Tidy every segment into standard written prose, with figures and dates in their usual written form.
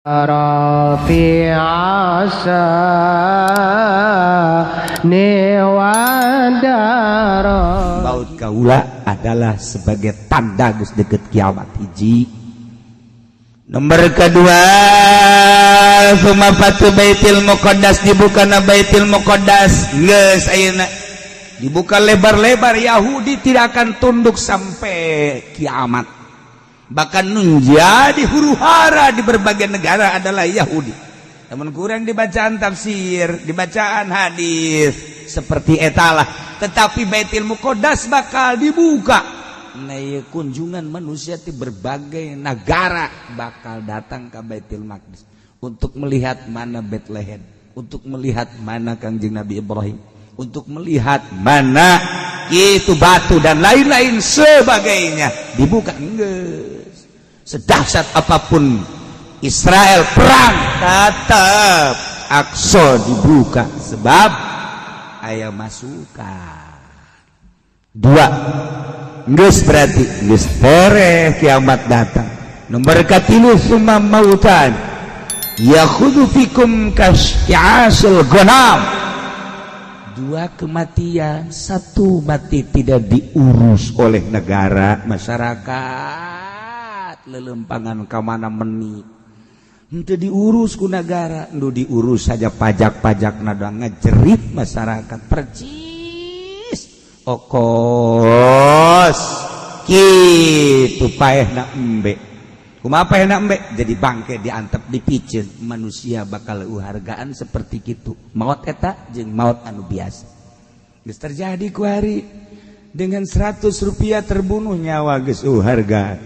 رفيع الشان والدرج. Maut kaula adalah sebagai tanda geus deket kiamat, hiji. Nomor kedua, summa fathu Baitul Muqaddas, dibuka na Baitul Muqaddas. Geus ayeuna dibuka lebar-lebar, Yahudi tidak akan tunduk sampai kiamat. Bahkan menjadi huru hara di berbagai negara adalah Yahudi. Namun kurang dibacaan tafsir, dibacaan hadis seperti etalah. Tetapi Baitul Muqaddas bakal dibuka. Nah, kunjungan manusia di berbagai negara bakal datang ke Baitul Maqdis untuk melihat mana Bethlehem, untuk melihat mana Kangjeng Nabi Ibrahim, untuk melihat mana itu batu dan lain-lain sebagainya. Dibuka enggak? Sedahsyat apapun Israel perang, tetap Aqsa dibuka sebab aya masukan. Dua geus berarti geus tereh kiamat datang. Nomor katilu, summa mautan yakhudhu fikum kasya'asil ghanam. Dua kematian, satu mati tidak diurus oleh negara, masyarakat lelempangan ka mana meni itu diurus ku negara, nu diurus saja pajak-pajak nada ngejerit masyarakat percis okos kitu. Paehna embe kumaha? Paehna embe jadi bangke, diantep, dipicen, manusia bakal uhargaan seperti gitu. Maut eta jeung maut anu biasa geus terjadi kuari. Dengan 100 rupiah terbunuh nyawa, geus harga.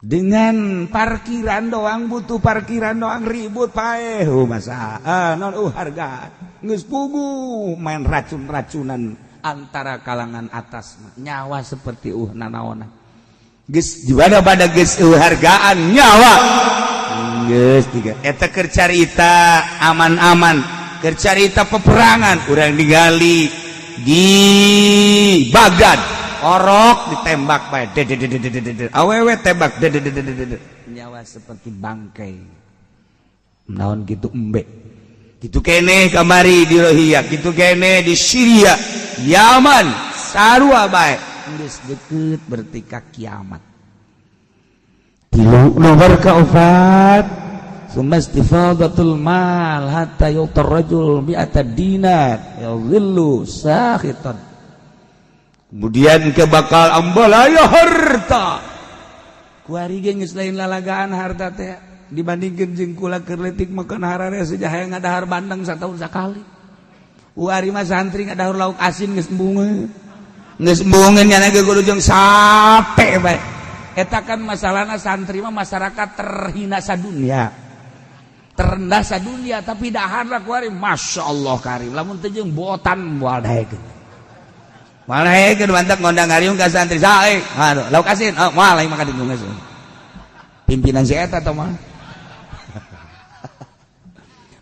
Dengan parkiran doang, butuh parkiran doang ribut, paeh. Oh, masa non harga geus puguh main racun-racunan antara kalangan atas. Nyawa seperti nanaona geus di pada geus hargaan nyawa geus tiga eta. Keur carita aman-aman, keur carita peperangan, urang digali di Baghdad orok ditembak bae, awewe tembak, nyawa seperti bangkai. Naon gitu embe gitu kene kamari di Rohia, gitu kene di Syria, Yaman, sarua bae. Geus deket berarti ka kiamat. Tilu. Nomor keempat, summa istifadatul mal hatta yu'tar rajul mi'ata dinar yadhillu sakhitan. Kemudian ke bakal ambalaya harta. Kuari ge geus lain lalagaan harta teh dibandingkeun jeung kula keur leutik. Makan harare saja hayang ngadahar bandeng satahun sakali. Kuari mah santri ngadahar lauk asin geus embungeun, geus embungeun nya ge kudu jeung sate bae. Eta kan masalahna santri mah masyarakat terhina sadunia, terendah sadunia, tapi daharna kuari Masya Allah karim. Lamun teu jeung botan moal daekeun. Malah daekeun mantak ngondang ngariung ka santri sae. Aduh, lauk asin. Oh, moal aing makan di geus. Pimpinan si eta tah mah.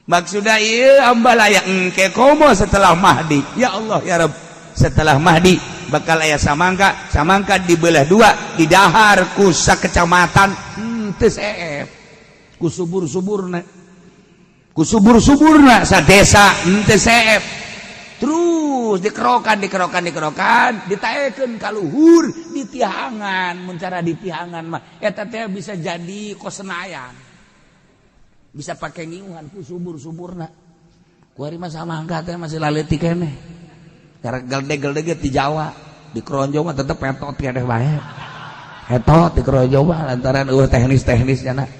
Maksudnya ieu ambalaya engke komo setelah Mahdi. Ya Allah ya Rabb. Setelah Mahdi bakal aya samangka, samangka dibelah dua, didahar ku sakecamatan henteu seep. Ku subur-suburna. Ku subur-suburna sa desa henteu seep. Terus dikerokan, dikerokan, dikerokan, ditaekeun ka luhur, ditihangan. Mun cara ditihangan mah eta teh bisa jadi kosenayan, bisa pakai ngiuhan ku subur-suburna. Kuari mah samangka teh masih laleutik keneh karena gelde-gelde di Jawa, di Kronjo mah tetep petot keneh bae, hetot di Kronjo mah lantaran eueuh teknis-teknisnya. Nah,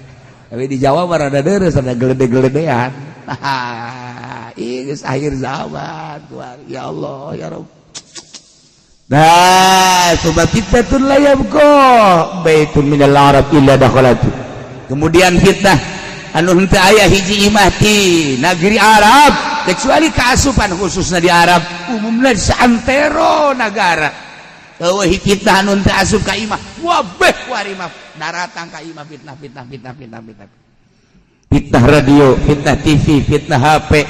tapi di Jawa mah rada deres, ada gelede-geledean. Ih, akhir zaman. Ya Allah ya Rabb. Nah, sebab fitnatun la yabqa baitun minal arab illa dakhalatu. Kemudian fitnah anu henteu aya hiji imah ti negeri Arab kecuali keasupan, khususnya di Arab, umumnya di saantero nagara. Eueuh fitnah anu henteu asup ka imah, wabeh kuari mah daratang ka imah fitnah, fitnah, fitnah, fitnah, fitnah. Fitnah radio, fitnah TV, fitnah HP,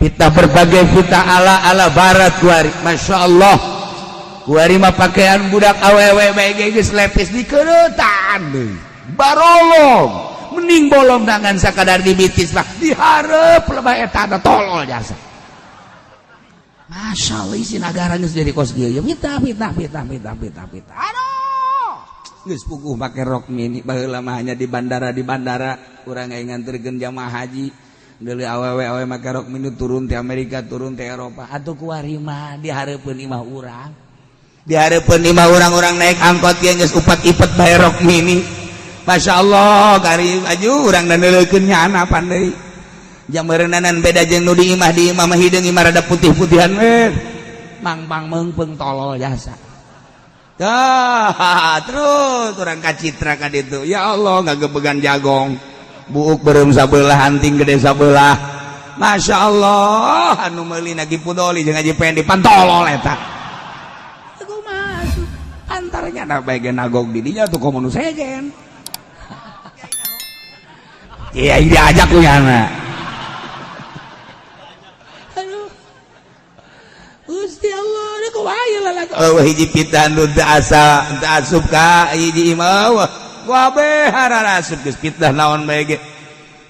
fitnah berbagai fitnah ala-ala barat kuari. Masya Allah, kuari mah pakaian budak awewe bae geus lepis dikeuretan deui. Barolong. Mending bolong dengan sakadar di bitis mah diharap lebah eta ada tolol jasa. Masya Allah, isi negara geus jadi kos kieu. Fitnah, fitnah, fitnah, fitnah, fitnah, fitnah. Aduh, geus puguh make rok mini. Baheula mah hanya di bandara, di bandara urang aya nganterkeun jamaah haji, deuleu awewe awewe make rok mini turun ti Amerika, turun ti Eropa. Atuh kuari mah di hareupeun imah urang, di hareupeun imah urang-urang naik angkot ge geus upat-ipet bae rok mini. Masya Allah, kari aju urang daneleukeun nyana pandai jam meureunanan beda jeung nu di imah. Di imah mah hideung, imah rada putih-putihan we mangpang meungpeung, tolol jasa. Dah, terus orang kacitra ka ditu. Ya Allah, ngagebegan jagong. Buuk beureum sabelah, anting gede sabelah. Masya Allah, anu meuli Nagi Pudoli jeung Haji Pendi pantolol eta. Aku masuk. Antaranya da bae nagog di dinya tuh komo nu sejen. Iya, diajak ku nyana. Aduh. Gusti Allah, oh, hiji fitnah nu teu asa teu asup ka hiji imah, kabeh asup geus fitnah naon bae ge.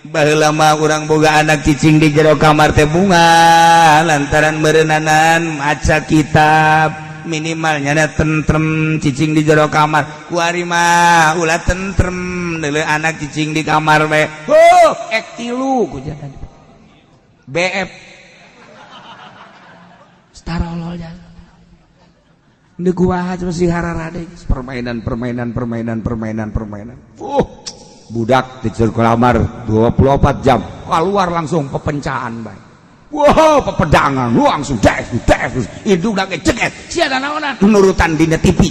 Baheula mah urang boga anak cicing di jero kamar teh bunga lantaran meureunnanan maca kitab, minimal nyana tentrem cicing di jero kamar. Kuari mah ulah tentrem, deuleu anak cicing di kamar bae, oh, ek tilu ku jalan BF tarolol jalan. Permainan, permainan, permainan, permainan, permainan. Budak di kamar 24 jam keluar langsung pepencahan bae. Wow, pepedangan langsung des des itu udah ceket sia naonan nurutan dina TV.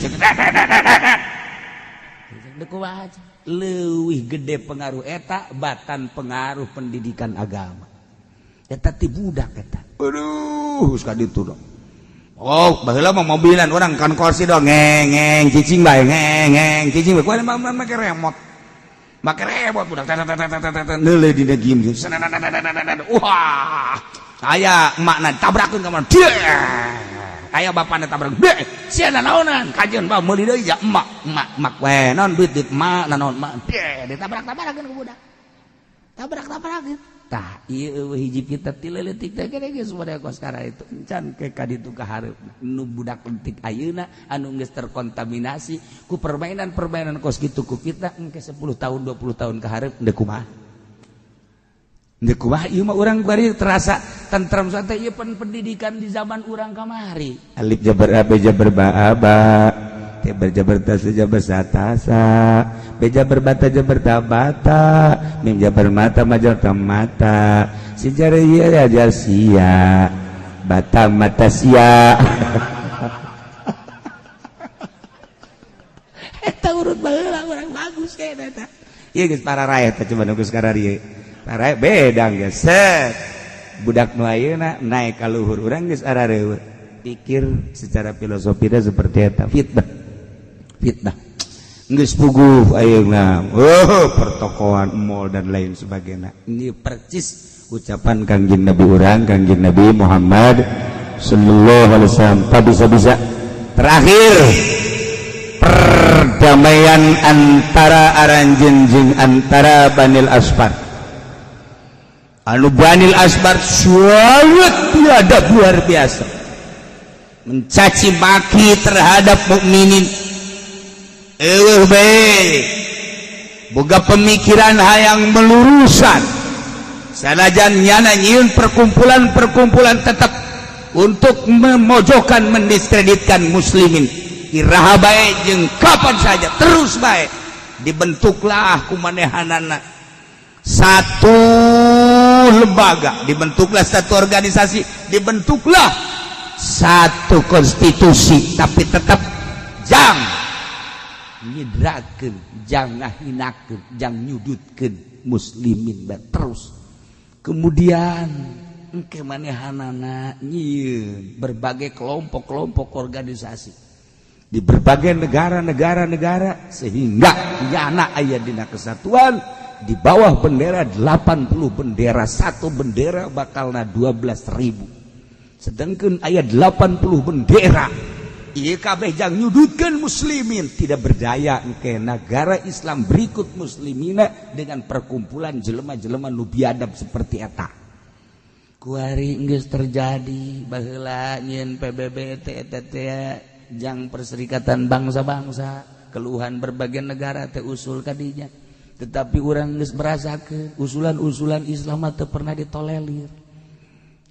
Leuwih gede pengaruh eta batan pengaruh pendidikan agama eta ti budak eta. Aduh, kaditu dong. Oh, baheula mah mobilan orang kan kursi dong, ngeng ngeng cicing bae, ngeng ngeng cicing bae. Kuari mah make remote. Make remote budak neuleuh dina game. Wah, aya emakna tabrakeun ka mana? Aya bapana tabrak. Deh, sia naonan? Kajeun ba meuli deui ya emak, emak, emak we naon duit duit emak naon emak. Deh, ditabrak-tabrakeun ku budak. Tabrak-tabrakeun. Tah, ieu hiji kita ti leutik teh gede geus pada kos itu encan ke ka ditu ka hareup nu budak leutik ayeuna anu geus terkontaminasi ku permainan-permainan kos kitu ku kita engke 10 tahun, 20 tahun ka hareup deuk kumaha, deuk kumaha. Ieu mah urang bari terasa tentrem santai, ieu pendidikan di zaman urang kamari. Alif jabar a, b jabar ba ba, T jabar ta, sa jabar sa ta sa, B jabar bata jabar ta bata, mim jabar mata ma jabar ta mata, sin jar ya ya jar sia, bata mata sia. Eta urut baheula urang bagus kayak eta. Ieu geus para rakyat teh coba nunggu sekarang ieu. Para rakyat beda geus. Set. Budak nu ayeuna naik ka luhur, urang geus arareuweut. Pikir secara filosofina seperti eta, fitnah. Fitnah. Geus puguh ayeuna. Oh, pertokoan mall dan lain sebagainya. Ini percis ucapan Kangjeng Nabi urang, Kangjeng Nabi Muhammad sallallahu alaihi wasallam. Bisa-bisa terakhir perdamaian antara aranjeun jeung antara Banil Asfar. Anu Banil Asfar sangat biadab luar biasa, mencaci maki terhadap mukminin. Eueuh bae boga pemikiran hayang melurusan, sanajan nyana nyieun perkumpulan-perkumpulan tetap untuk memojokkan, mendiskreditkan muslimin. Iraha bae jeung kapan saja terus bae dibentuklah kumanehanana satu lembaga, dibentuklah satu organisasi, dibentuklah satu konstitusi, tapi tetap jang nyidrakeun, jang ngahinakeun, jang nyudutkeun muslimin bae terus. Kemudian engke manehanana nyieun berbagai kelompok-kelompok organisasi di berbagai negara-negara negara sehingga nyana aya dina kesatuan di bawah bendera 80 bendera, satu bendera bakalna 12.000, sedangkan aya 80 bendera. Ieu kabeh jang nyudutkeun muslimin tidak berdaya ke negara Islam berikut muslimina dengan perkumpulan jelema-jelema nu biadab seperti eta. Kuari geus terjadi baheula nyieun PBB teh eta teh jang Perserikatan Bangsa-Bangsa, keluhan berbagai negara teh usul kadinya. Tetapi urang geus merasakeun usulan-usulan Islam teu pernah ditolerir.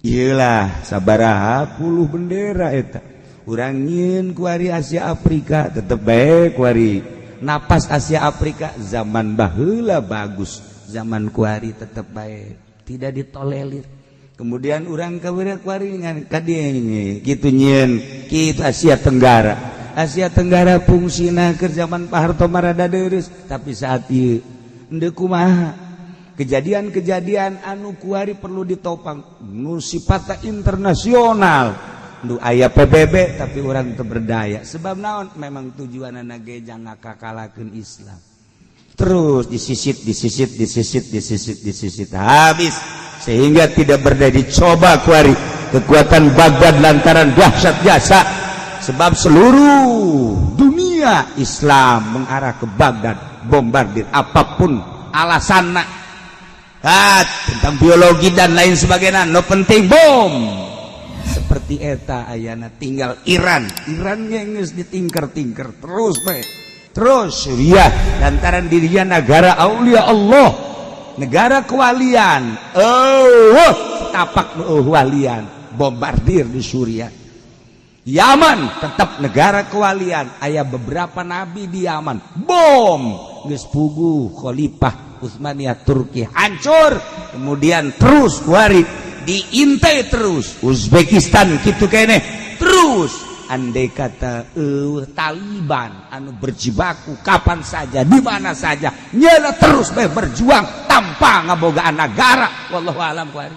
Iyalah sabaraha puluh bendera eta. Urang nyieun kuari Asia Afrika tetep bae kuari napas Asia Afrika zaman baheula bagus, zaman kuari tetep bae tidak ditolerir. Kemudian urang ka kuari ngan ka dieu kitu nyieun kitu Asia Tenggara. Asia Tenggara fungsina keur zaman Pak Harto mah rada deureuh, tapi saat ieu henteu kumaha kejadian-kejadian anu kuari perlu ditopang nu sifatna internasional. Nu aya PBB tapi urang teu berdaya sebab naon memang tujuanna ge jang ngakakalakeun Islam. Terus disisit disisit disisit disisit disisit habis sehingga tidak berdaya. Dicoba kuari kekuatan Baghdad lantaran dahsyat jasa sebab seluruh dunia Islam mengarah ke Baghdad, bombardir apapun alasanna tentang biologi dan lain sebagainya, no penting bom. Seperti eta ayana tinggal Iran, Iran geus ditingker-tingker terus bae. Terus Suriah lantaran dirinya negara aulia Allah, negara kewalian. Oh, tapak nu walian, bombardir di Suriah. Yaman tetap negara kewalian, aya beberapa nabi di Yaman. Bom geus puguh Khalifah Utsmaniyah Turki hancur, kemudian terus kuari diintai terus Uzbekistan gitu kene terus. Andai kata Taliban anu berjibaku kapan saja di mana saja nyala terus bae berjuang tanpa ngabogaan negara, wallahu alam. Kuari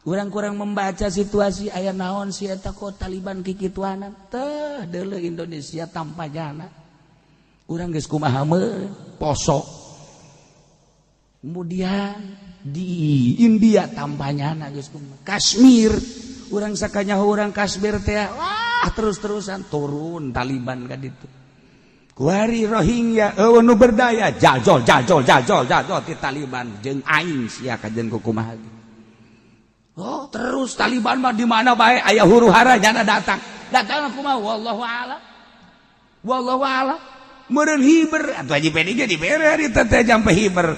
urang kurang membaca situasi aya naon si eta kok Taliban kikituanan teh deuleu Indonesia tanpa jana urang geus kumaha poso. Kemudian di India tampaknya geus kumaha Kashmir urang sakanyaho urang Kashmir teh wah terus-terusan turun Taliban ka ditu. Kuari Rohingya eueuh nu berdaya jajol jajol jajol jajol ti Taliban jeung aing sia kajen kumaha. Oh terus Taliban mah di mana bae aya huru hara jana datang. Datang kumaha wallahu a'lam. Wallahu a'lam. Meureun hiber atuh Haji Pedi ge dibere harita teh jampe hiber.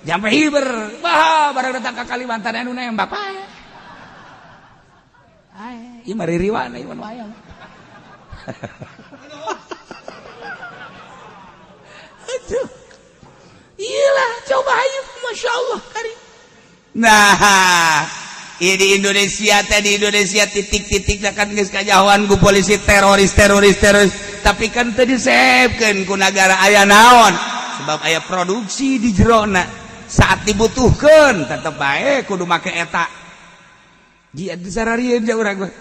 Jampe hiber. Wah barang datang ka Kalimantan anu nembak pae. Ae, ieu mah ririwana ieu mah aya. Aduh. Iyalah coba ayo Masya Allah kari. Nah, di Indonesia teh di Indonesia titik-titik kan geus kajahoan ku polisi teroris teroris teroris, tapi kan teu disebkeun ku nagara aya naon sebab aya produksi di jerona saat dibutuhkeun tetep bae kudu make eta dia disararieun ja urang mah.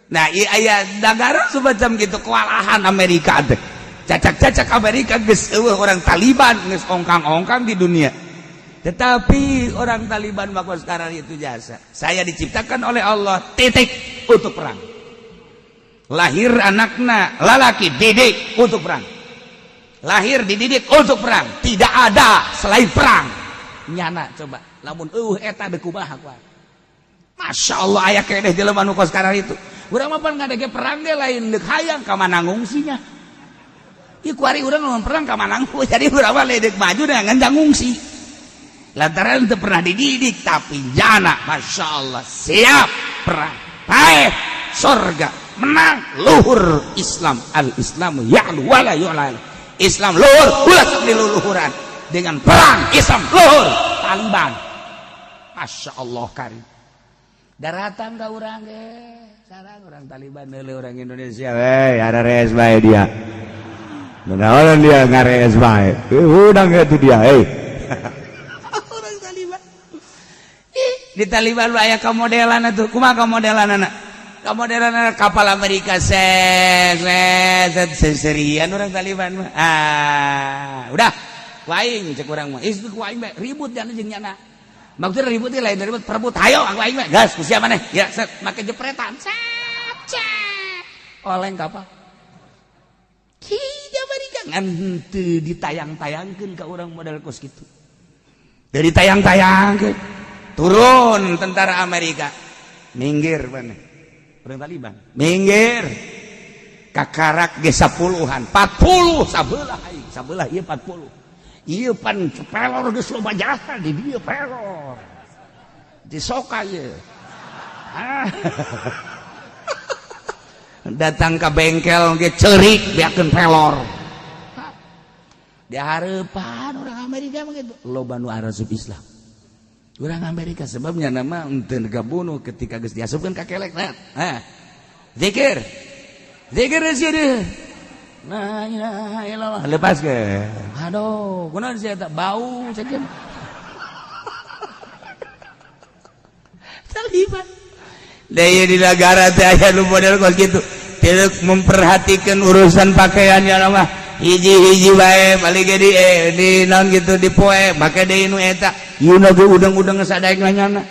Nah ieu aya nagara semacam gitu kewalahan Amerika teh cacak-cacak Amerika geus eueuh orang Taliban geus ongkang-ongkang di dunia. Tetapi orang Taliban maka sekarang itu jasa. Saya diciptakan oleh Allah titik untuk perang. Lahir anakna lalaki didik untuk perang. Lahir dididik untuk perang. Tidak ada selain perang. Nyana coba. Lamun eueuh eta deuk kumaha kuat. Masya Allah aya keneh jelema nu kos sekarang itu. Urang mah pan ngadege perang ge lain deuk hayang ka mana ngungsinya. Ieu kuari urang lamun perang ka mana ngungsi. Jadi urang mah deuk maju dengan ngungsi. Lantaran itu pernah dididik tapi jana Masya Allah siap perang paeh sorga menang luhur Islam. Al Islamu ya'lu wala yu'la. Islam luhur ulah sok diluluhuran dengan perang Islam luhur Taliban Masya Allah kari daratan ka urang ge sarang orang Taliban neuleuh orang Indonesia we arares bae dia naon dia ngares bae udang itu dia hei. Orang Taliban di Taliban aya kamodelan atuh kumaha kamodelanana kamodelanana kapal Amerika set set seserian orang Taliban mah ah udah ku aing cek urang mah is ku aing bae ribut jana jeung nyana maksudnya ribut lain ribut perebut hayo aku aing bae gas ku sia maneh ya set make jepretan set set. Oleng kapal. Di Amerika ngan henteu ditayang-tayangkeun ka urang model kos kitu. Dari tayang-tayangkeun. Turun tentara Amerika. Minggir mana? Urang Taliban. Minggir. Kakarak ge 10-an, 40 sabelah aing, sabelah ieu 40. Ieu pan pelor geus loba jasa di dieu pelor. Disoka ieu. Ah. Datang ke bengkel ge ceurik beakeun pelor. Di hareupan orang Amerika mah gitu. Loba nu arasup Islam. Orang Amerika sebabnya nama henteu bunuh ketika geus diasupkeun ka kelek nah. Nah. Zikir. Zikir sih. La ilaha illallah. Lepas ke. Aduh, kunaon sia eta bau sakieu. Taliban. Daya di negara teh aya nu model kos kitu. Tidak memperhatikan urusan pakaiannya mah. Hiji-hiji bae balik ge di naon gitu di poe make deui nu eta. Ieu ge udang-udang sadaek nanyana.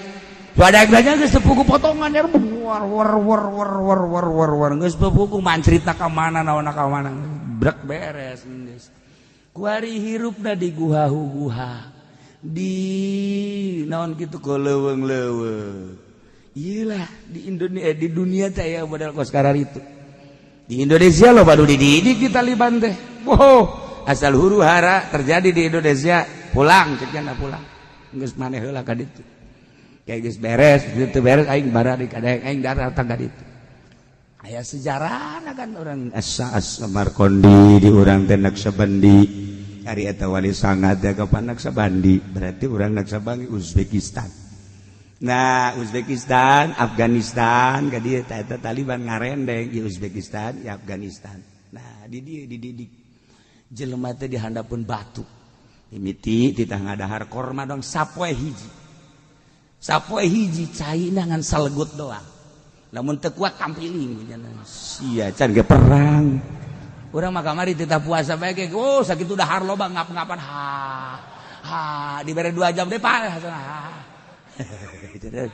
Sadaek nanya geus teu potongan ya war war war war war war war war geus puku mancritna ka mana naonna ka mana. Brek beres geus. Kuari hirupna di guha-guha. Di naon kitu ko leuweung-leuweung. Iyalah di Indonesia di dunia teh aya model kos kararitu. Di Indonesia lo baru dididik di Taliban teh. Wow, asal huru hara terjadi di Indonesia, pulang cek pulang. Geus maneh heula ka ditu. Kayak geus beres, teu beres aing bara di kadaek aing datang ka ditu. Aya sejarah kan orang asa Samarkondi di urang teh Naksabandi. Ari eta wali sanga teh kapan Naksabandi, berarti urang Naksabandi Uzbekistan. Nah, Uzbekistan, Afghanistan, ka dieu eta Taliban ngarendeng di Uzbekistan, di Afghanistan. Nah, di dieu dididik jelema teh di handapeun batu. Mimiti titah ngadahar korma dong sapoe hiji. Sapoe hiji caina ngan salegut doang. Lamun teu kuat tampiling sia can ge perang. Urang mah kamari titah puasa bae ge, oh sakitu dahar loba ngap-ngapan ha. Ha dibere 2 jam deh pak.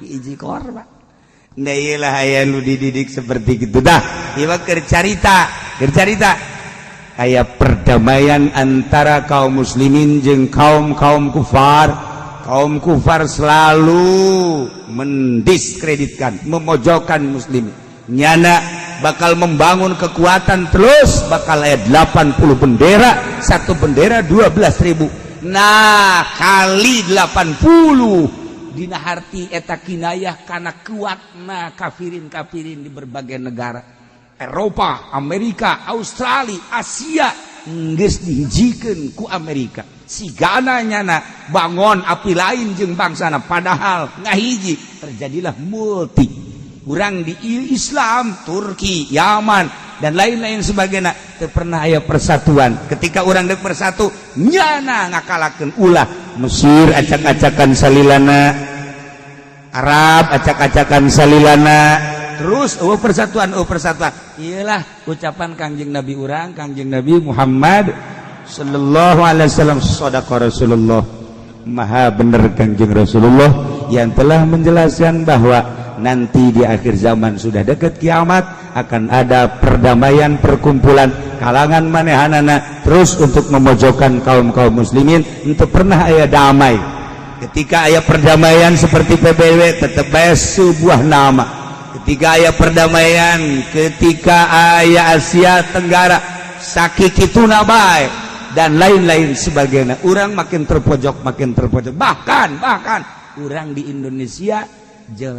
Hiji korma. Nah iyalah aya nu dididik seperti gitu dah. Ieu mah keur carita, keur carita. Aya perdamaian antara kaum muslimin jeung kaum-kaum kufar. Kaum kufar selalu mendiskreditkan, memojokkan muslim. Nyana bakal membangun kekuatan terus, bakal aya 80 bendera, satu bendera 12.000. Nah, kali 80 dina harti eta kinayah karena kuatna kafirin-kafirin di berbagai negara Eropa, Amerika, Australia, Asia geus dihijikeun ku Amerika. Sigana nyana bangun api lain jeung bangsana padahal ngahiji terjadilah multi. Urang di Islam, Turki, Yaman dan lain-lain sebagainya teu pernah aya persatuan. Ketika urang deuk bersatu nyana ngakalakeun ulah Mesir acak-acakan salilana, Arab acak-acakan salilana, terus oh persatuan, oh persatuan. Iyalah ucapan Kangjeng Nabi urang, Kangjeng Nabi Muhammad sallallahu alaihi wasallam, sadaqa Rasulullah. Maha bener Kangjeng Rasulullah yang telah menjelaskan bahwa nanti di akhir zaman sudah dekat kiamat akan ada perdamaian, perkumpulan kalangan manehanana terus untuk memojokkan kaum-kaum muslimin untuk pernah aya damai. Ketika aya perdamaian seperti PBB tetap bae sebuah nama. Ketika aya perdamaian, ketika aya Asia Tenggara sakikituna bae dan lain-lain sebagainya. Urang makin terpojok, makin terpojok. Bahkan urang di Indonesia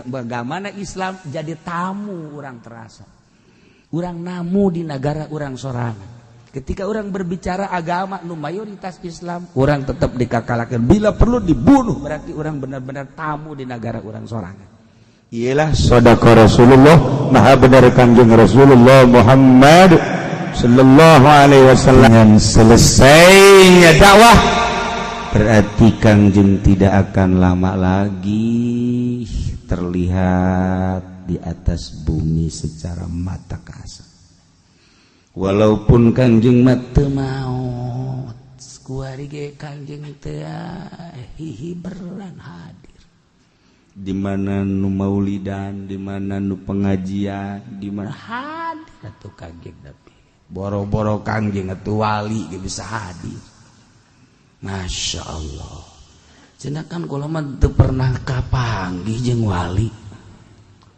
bagaimana Islam jadi tamu urang terasa. Urang namu di negara urang sorangan. Ketika orang berbicara agama nu mayoritas Islam, orang tetap dikakalakan. Bila perlu dibunuh, berarti orang benar-benar tamu di negara orang sorangan. Iyalah sadaqa Rasulullah, maha benar Kangjeng Rasulullah Muhammad sallallahu alaihi wasallam. Selesainya dakwah berarti Kangjeng tidak akan lama lagi terlihat di atas bumi secara mata kasar. Walaupun Kangjeng mah teu maot, kuari ge Kangjeng teh hihiberan hadir. Di mana nu maulidan, di mana nu pengajian, di mana hadir. Atuh Kangjeng Nabi, boro-boro Kangjeng atuh, wali ge bisa hadir. Masya Allah. Cenah kan kula mah teu pernah kapanggih jeung wali.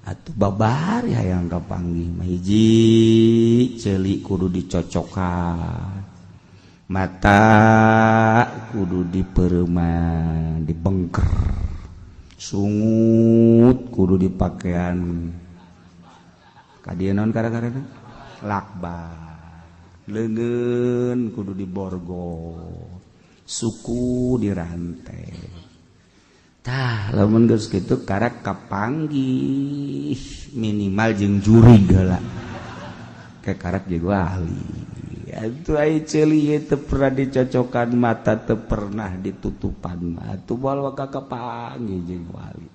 Atuh babari hayang kapanggih mah, hiji, ceuli kudu dicocokan, mata kudu dipereuman, dibengker, sungut kudu dipakean kadieu naon, gara-gara lakban, leungeun kudu diborgo, suku dirantai. Tah, lamun geus kitu karak kapanggih minimal jeung jurig heula ke karak jeung wali. Atuh ai ceuli teu pernah dicocokan, mata teu pernah ditutupan, atuh moal waka kapanggih jeung wali.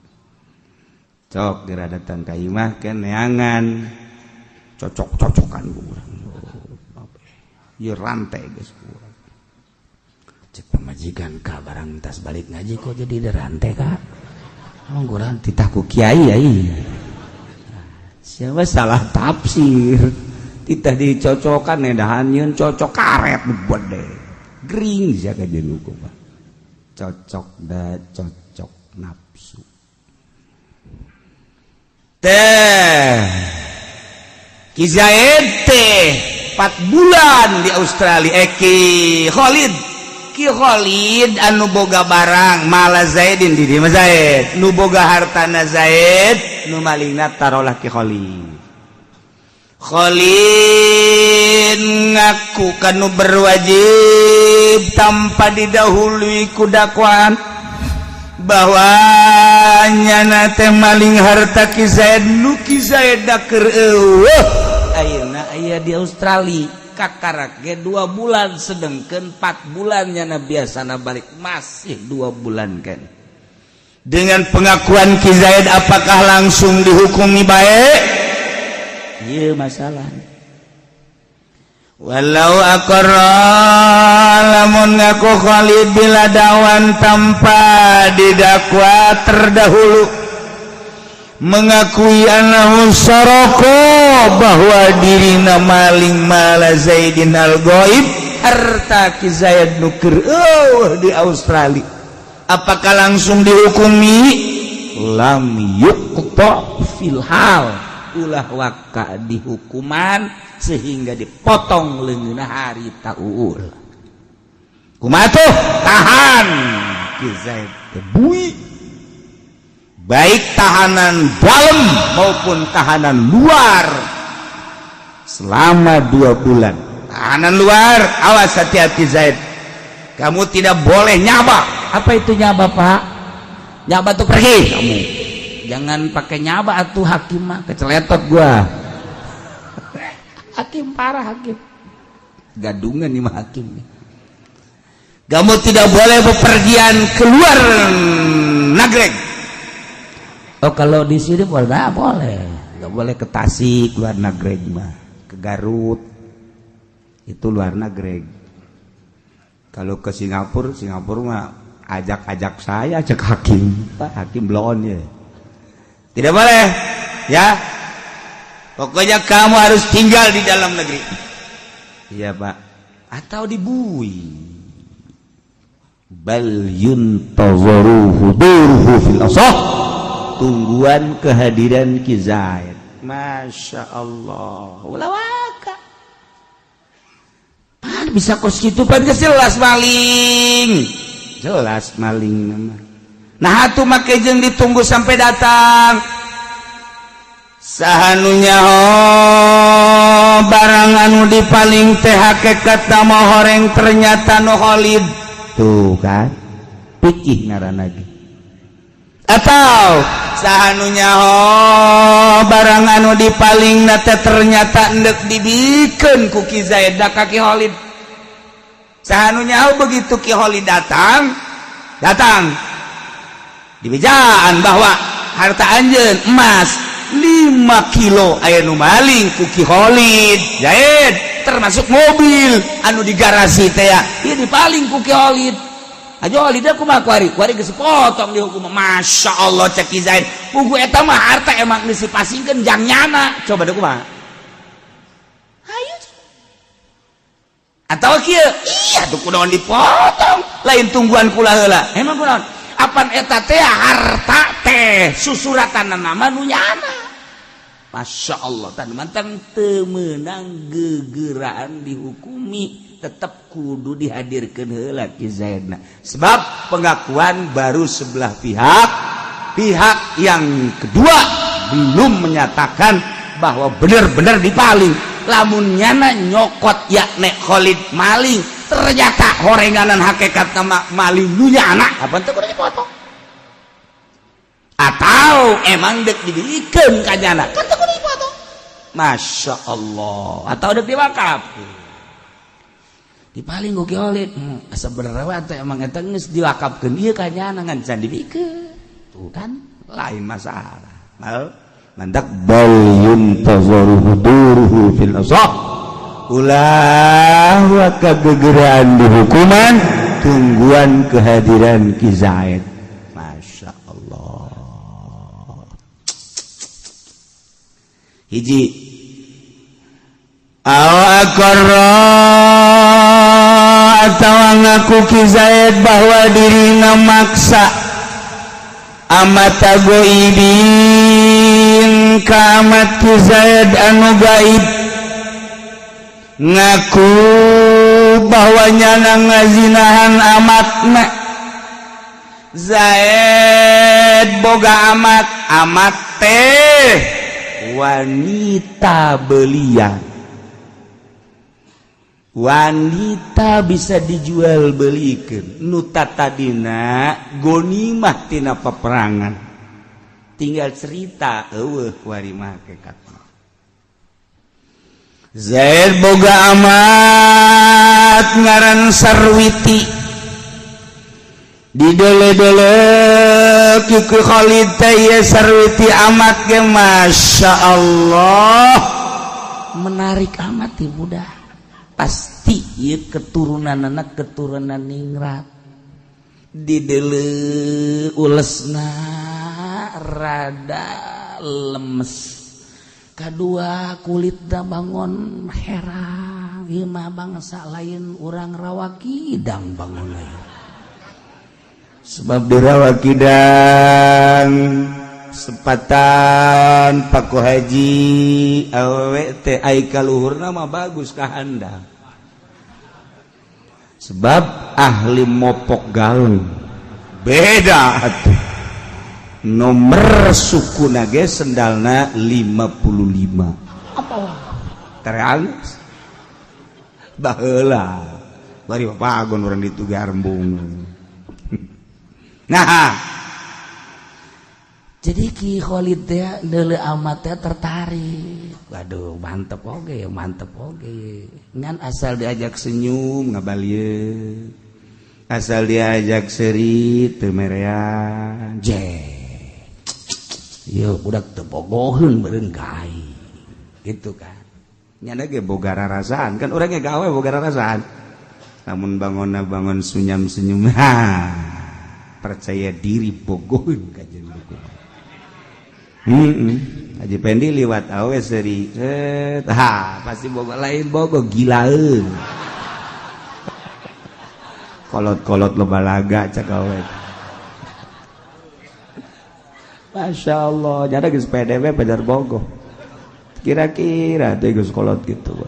Cok geura datang ka imah ke neangan cocok-cocokan ku urang. Ieu rantai geus ku urang. Cek pamajikan, "Ka barang tas balik ngaji kok jadi ada rantai, Kak?" "Emang kurang titah ku kiai ya." Iya, siapa salah tafsir. Titah dicocokan, edahan nyeun cocok karet gede gering sia ka jeung hukum cocok da cocok nafsu teh. Ki Zaid teh 4 bulan di Australia. Eh, Ki Khalid, Ki Khalid anu boga barang mala Zaidin di dieu mah, Zaid nu boga hartana, Zaid nu malingna tarolah Ki Khalid. Khalid ngaku kanu berwajib tanpa didahului ku dakwaan bahwa nyana teh maling harta Ki Zaid, nu Ki Zaid da keur euweuh, ayeuna aya di Australia. Kakarak ge 2 bulan, sedengkeun 4 bulan nyana biasana balik, masih 2 bulan kan. Dengan pengakuan Ki Zaid, apakah langsung dihukumi baik? Iya, masalah. Walau aqarra, lamun ngaku Khalid, bila dakwan, tanpa didakwa terdahulu, mengakui annahu saroko, bahwa dirina maling, mala Zaidin al goib, harta Ki Zaid nu keur oh, di Australia, apakah langsung dihukumi? Lam yuqta fil hal, ulah waka dihukuman sehingga dipotong leungeunna harita uul. Kumaha tuh? Tahan Ki Zaid teh, bui, baik tahanan dalam maupun tahanan luar selama 2 bulan. Tahanan luar, awas, hati-hati Zaid, kamu tidak boleh nyaba. Apa itu nyaba, Pak? Nyaba tuh pergi. Kamu jangan pakai nyaba atuh, hakim mah keceletot gua. Hakim parah, hakim gadungan nih mah hakim. Kamu tidak boleh bepergian keluar nagreg. Oh, kalau di sini boleh nggak? Boleh. Nggak boleh ke Tasik, luar nagreg mah. Ke Garut itu luar nagreg. Kalau ke Singapura, Singapura mah ajak-ajak saya, ajak hakim, Pak hakim belon ya. Tidak boleh, ya. Pokoknya kamu harus tinggal di dalam negeri. Iya, Pak. Atau dibui. Bal yuntazaru huduruhu fil asah, tungguan kehadiran Ki Zaid. Masya Allah, ulah waka. Pan bisa kos gitu? Pan jelas maling, jelas maling nama. Nah, atuh make jeung ditunggu sampai datang. Saha nu nyaho barang anu dipaling teh hakikatna mah horeng, ternyata nu Khalid? Tuh kan, pikih ngaranna ge. Atau saha nu nyaho barang anu dipaling teh ternyata endek dibikeun ku Ki Zaid ka Ki Khalid? Saha nu nyaho? Begitu Ki Khalid datang, datang dibejaan bahwa harta anjeun emas 5 kilo aya nu maling ku Ki Khalid Zaid, termasuk mobil anu di garasi teh ya, ieu dipaling ku Ki Khalid. Aja Khalid kumaha kuari? Kuari geus potong dihukum. Masya Allah, cek Ki Zaid, pugu eta mah harta emang geus dipasingkeun jang nyana. Coba deh, kumaha? Atau kieu, iya tuh kunaon dipotong, lain tungguan kula heula. Emang kunaon? Apan eta teh harta teh susuratan nama nu nyana. Masya Allah, tan mantang teu meunang gegeraan dihukumi, tetap kudu dihadirkeun heula Ki Zaidna. Sebab pengakuan baru sebelah pihak, pihak yang kedua belum menyatakan bahwa benar-benar dipaling. Lamun nyana nyokot ya nek Khalid maling, ternyata horenganan hakikat nama maling nu nyana, apa teu kudu dipotong? Atau emang dek dibikeun ka nyana, kan teu kudu dipotong. Masya Allah, atau dek diwakaf. Dipaling ku Ki Khalid, asa bener we teh emang eta geus diwakafkeun ieu ka nyana ngan can dibikeun. Tuh kan lain masalah. Mal mantak bal yuntazaru huduruhu fil asah. Ulah wa kagegeraan dihukuman tungguan kehadiran Ki Zaid. Masya Allah. Hiji aw aqarra atawa ngaku Ki Zaid bahwa dirina maksa amata goibin ka amat Ki Zaid anu gaib, ngaku bahwa nyana ngazinahan amatna. Zaid boga amat, amat teh wanita belia, wanita bisa dijual belikan nu tadina gonimah tina peperangan, tinggal cerita eueuh kuari mah hakikat. Zaid boga amat ngaran Sarwiti, didele-dele ku Khalid teh ieu Sarwiti amat ge Masya Allah menarik amat ieu budak, pasti ieu keturunan anak keturunan ningrat. Didele ulesna rada lemes, kedua kulitna bangun herang, ieu mah bangsa lain urang Rawa Kidang bangun lain. Sebab di Rawa Kidang sepatan Paku Haji awewe teh ai kaluhurna mah bagus ka handap. Sebab ahli mopok gaung beda atuh. Nomor suku nage sendalna 55. Apa? Terus baheula bari bapagon urang ditu garbung. Nah, jadi Ki Khalid teh neuleu amat teh tertarik. Waduh, mantep oge, mantep oge. Ngan asal diajak senyum ngabalieun. Asal diajak seuri teu merean. Je. Ieu budak teu bogoheun beureun gae. Gitu kan. Nyana ge boga rarasaan kan urang ge gawe boga rarasaan. Lamun bangonna bangun senyum-senyum, ha. Percaya diri bogoheun ka jeung Haji Pendi liwat awe seri, ha pasti bogo lain bogo gilaeun. Kolot-kolot loba laga cak awe. Masya Allah, jadi geus PDB bener bogo. Kira-kira teh geus kolot gitu.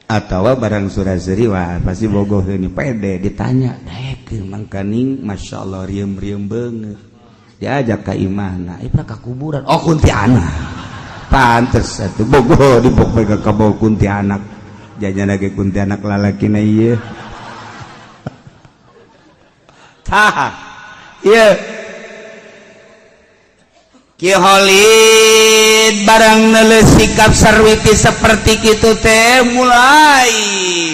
Atau barang surah seri wah pasti bogo ini pede ditanya, daekeun mangkaning Masya Allah riem-riem banget. Diajak ke imahna, ipra ka kuburan, oh kuntianak. Pantes atuh bogo dibok bae ka bau kuntianak. Jajan lagi kuntianak lalakina ieu. Tah, ieu Ki Khalid barang neuleuh sikap Sarwiti seperti kitu teh mulai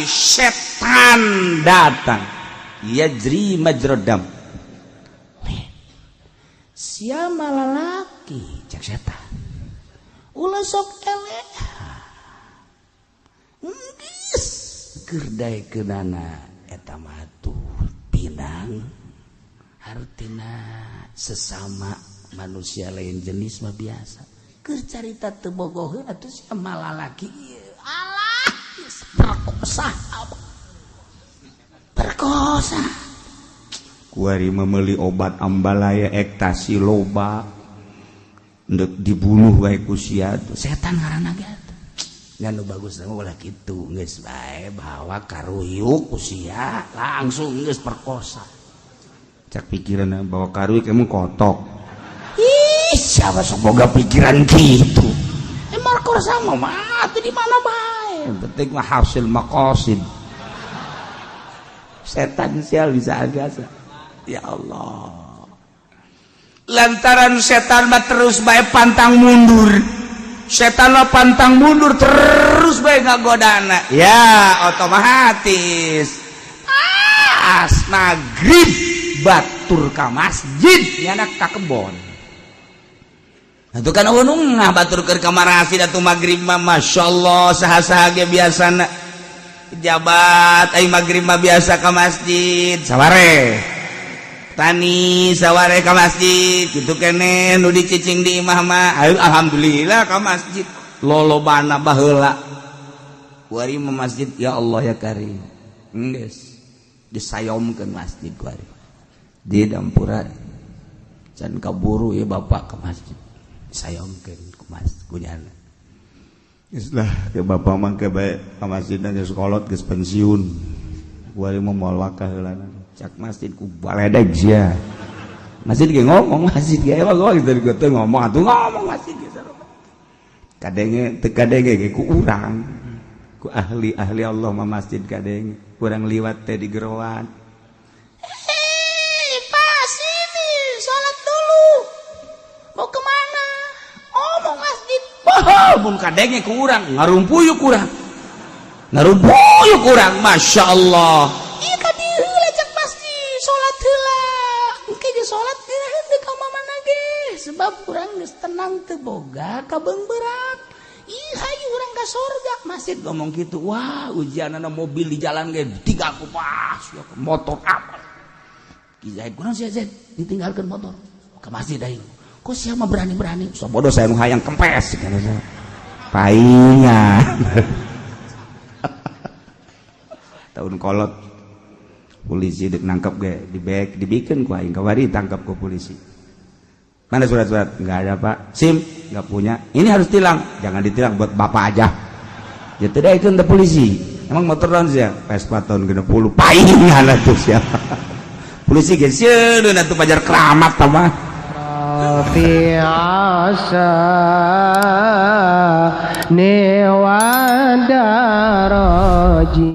setan datang. Yajri majrodam. Siapa lalaki cek setan. Ulah sok eleh. Geus keur daekeunana eta mah tuh pinang. Hartina sesama manusia lain jenis mah biasa. Keur carita teu bogoheun atuh sia malalaki ieu. Alah, Sah perkosa. Kuari membeli obat ambalaya, ekstasi loba, ndek dibunuh bae ku sia. Setan ngaranna ge ngan nu bagus mah ulah kitu, geus bae bawa karuyuk ku sia, langsung geus perkosa. Cak pikiran bawa karuyuk emang kotok. Ih, siapa sok boga pikiran gitu? Emang perkosa mah mati di mana bae, penting mah hasil maqasid. Setan sial bisa biasa. Ya Allah, lantaran setan mah terus bae pantang mundur, setan mah pantang mundur, terus bae ngagodana. Ya otomatis as maghrib batur ka masjid, nyana ka kebon. Itu kan nggak batur ke kamar asid atau maghrib mah. Masya Allah, saha-saha ge biasana jabat ai maghrib mah biasa ke masjid. Saware tani, saware ke masjid gitu kene nu dicicing di imah mah. Ayo, alhamdulillah ke masjid lolobana. Baheula kuari mah masjid, ya Allah ya Karim, geus disayomkeun masjid kuari di dampura can kaburu ya bapak ke masjid, disayomkeun ku mas kunyana. Geus lah ke bapak mah ke bae ka masjid geus kolot, geus pensiun. Kuari mah moal wakah heulana. Cak masjid ku baledeg sia. Masjid ge ngomong, masjid ge emang ngomong dari gue ngomong atuh, ngomong masjid ge kadenge teu kadenge ge ku urang, ku ahli-ahli Allah mah masjid kadenge. Kurang liwat teh di geroan. Hei, Pak, sini, sholat dulu. Mau kemana? Oh, mau masjid. Wah, mun kadenge ku urang ngarumpuyuk urang. Ngarumpuyuk urang, Masya Allah. Iya, tadi heula cek masjid, sholat heula. Engke ge sholat geura ka mana ge. Sebab urang geus tenang teu boga kabeungberat. Ih, hayu urang ka sorga. Masjid ngomong gitu. Wah, ujianana mobil di jalan ge tiga kupas, motor apa. Ki Zaid kurang sih, Zaid ditinggalkan motor ke masjid aing. Kok siapa berani-berani? So bodoh, saya nu hayang kempes kan paingan. Tahun kolot polisi dek nangkep ge di bek dibikin ku aing kawari tangkap ku polisi. Mana surat-surat? Nggak ada, Pak. SIM nggak punya. Ini harus tilang. Jangan ditilang, buat bapak aja. Ya tidak itu untuk polisi. Emang motor tahun sih ya? Vespa tahun 60 paingan atuh siapa polisi ge sieun atuh pajar keramat mah. رفيع الشان والدرج.